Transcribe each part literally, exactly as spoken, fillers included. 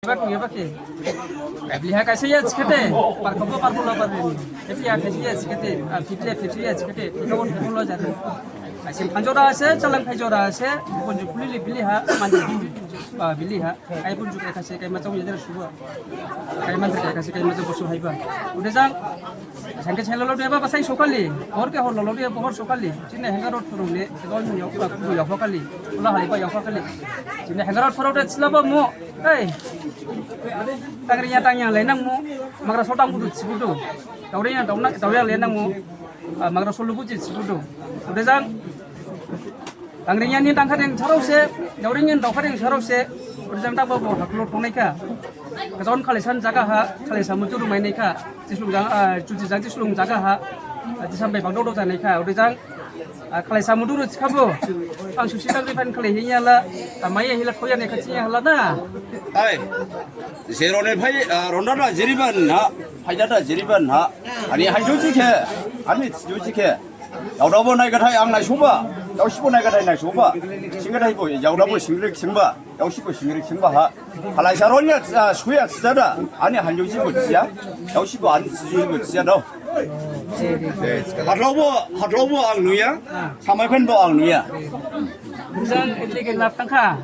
Ebak ni ebak ke. Ebliha kaisa ya chikete, parkobo parkola parni. Ebliha kaisa ya chikete, a, fitliha fitliha chikete, fitlo fitlo jadi. Asin phanjora ase, chalang phanjora ase, punju kulili biliha, mandi, a, biliha. Ai punju kaisa kaima chong yadera suba. Kaima kaisa kaima chong bosu haiba. Udah jang, sangke chelo lo deba basai sokali, hor ke hor lo lo deba hor sokali. Chine hengarot turung le, gol ni yok, yok kali. Ula haiba yok kali. Chine hengarot turung de chilaba mo. Hei, tangriya tangya lenang mo, magra sotang budu sibudu. Dauriya dauna dauya lenang mo, ah, magra solu buji sibudu. Udah jang, tangriya ni tangkha deng sarau se, dauriya ni daukha deng sarau se. Udah jang tak babo haklo thongnai kha. Kajaon khalisan jaga ha, khalisa mujuru mainai kha. Jislung jang, ah, juji jang jislung jaga ha. Ah, jisam bai bangdao dao janai kha. Udah jang, ah, khalai samudu ru chikabo. Ang susi tang rifan khalai hiya la. Ah, maya hila thoya ne khachiya hala na. Ai. Zero ne phai, ah, ronda da jiriban ha. Phaida da jiriban ha. Ani hai juji khe. Ani juji khe. Yaoda bo nai gathai ang nai suba. Yausi bo nai gathai nai suba. Sing gathai bo, yaoda bo singrik singba. Yausi bo singrik singba ha. Khalai saronya, ah, suya sida da. Ani hanjuji bo siya. Yausi bo ani siji bo siya do. Hatlaubo, hatlaubo ang nuya, samai phen bo ang nuya. Bujang, edli ke lap tangkha.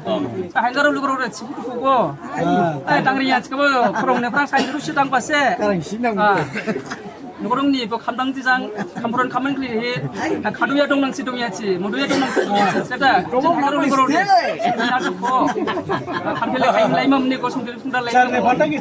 Ahai garo lugro re sibu tuku go. Ai tangriya chikabo, khorong ne prang sai rusi tang base. Karang sinang. Ah. Nukrong ni bo khamdang jijang, khampuran khamang kli he. Khadu ya dong nang si dong ya chi, mudu ya dong nang si dong ya chi. Seda, ahai garo lugro re. Khamphele khai lai mam ni gosong phele phungda lai. Char ne bata ki